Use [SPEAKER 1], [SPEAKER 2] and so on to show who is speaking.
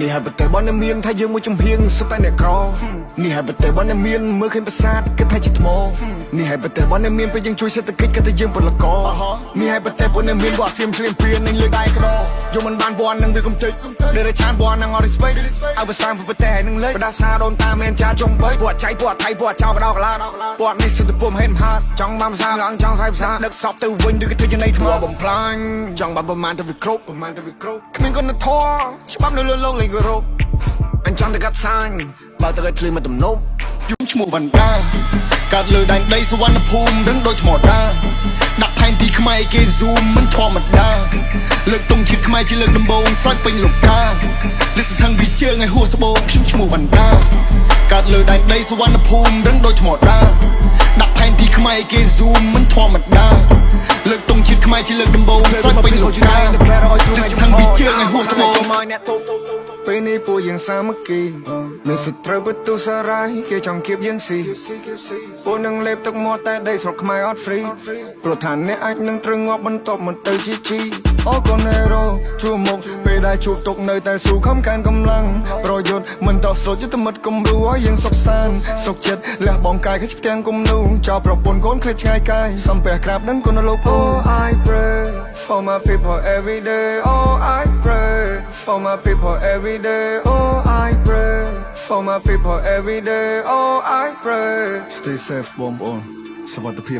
[SPEAKER 1] នេះហើយប្រទេសរបស់អ្នកមានថាយើងមួយចំហៀងសុទ្ធតែអ្នកក្រនេះហើយប្រទេសរបស់អ្នកមានមើលឃើញប្រាសាទគិតថាជាថ្មនេះហើយប្រទេសរបស់អ្នកមានពេលយើងជួយសេដ្ឋកិច្ចគិតថាយើងពលករនេះហើយប្រទេសពួកអ្នកមានពួកអាសៀមឈ្លានពាននឹងលើកដៃក្តយកមិនបានវ័ននឹងវាកំជិចដែលរឆានវ័ននឹងអត់ respect ឲ្យភាសាប្រទេសនឹងលេចបដាសាដូនតាមានចាចុងបីពួកចៃពួកថៃពួកចោលកដោកឡាពួកនេះសុទ្ធតែពុំហេតុហាតចង់បានភាសាងចង់ស្អីភាសាដឹកសពទៅវិញឬក៏ធ្វើជានៃថ្មបំផ្លាញចង់បានប្រមាណទៅវាគ្រប់ប្រមាណទៅវាគ្រប់គ្មានគុណធម៌ច្បាប់នៅលើលោកលេងគោរពអញចង់តែកាត់សាញបើទៅឲ្យធ្លីមកទំនប់
[SPEAKER 2] ឈ្មោះវណ្ដាកើតលើដែនដីសុវណ្ណភូមិរឹងដូចថ្មដាដាក់ផែនទីខ្មែរគេ zoom មិនធម្មតាលើកទង់ជាតិខ្មែរជាលើកដំបូងស្រោចពេញលោកកាលិស្ថឹងពីជើងឲ្យហួសត្បូងខ្ញុំឈ្មោះវណ្ដាកើតលើដែនដីសុវណ្ណភូមិរឹងដូចថ្មដាដាក់ផែនទីខ្មែរគេ zoom មិនធម្មតាលើកទង់ជាតិខ្មែរជាលើកដំបូងស្រោចពេញលោកកាលិស្ថឹងពីជើងឲ្យហួសត្បូង
[SPEAKER 1] មកអ្នកទប់ពេលនេះពួកយើងសាមគ្គីមានសត្រូវបន្ទុសារាយគេចង់គៀបយើងស៊ីពួកនឹងលេបទឹកមាត់តែដីស្រុកខ្មែរអត់ free ព្រោះថាអ្នកអាចនឹងត្រូវងាប់បន្ទាប់មកទៅជីជីអូកូនហេរ៉ូជួមុខពេលដែលជួបទុកនៅតែស៊ូខំកាន់កម្លាំងប្រយុទ្ធមិនតស្លូតយុទ្ធមិត្តគំរូឲ្យយើងសុខសាន្តសុខចិត្តលះបង់កាយខិចផ្ទាំងគំនូចោលប្រពន្ធកូនឃ្លាតឆ្ងាយកាយសំពះក្រាបដឹងគុណលោក Oh, I pray for my people every day. Oh, I pray for my people every day. Oh, I pray for my people every day. Oh, I pray.
[SPEAKER 2] Stay safe បងប្អូនសុវត្ថិភាព។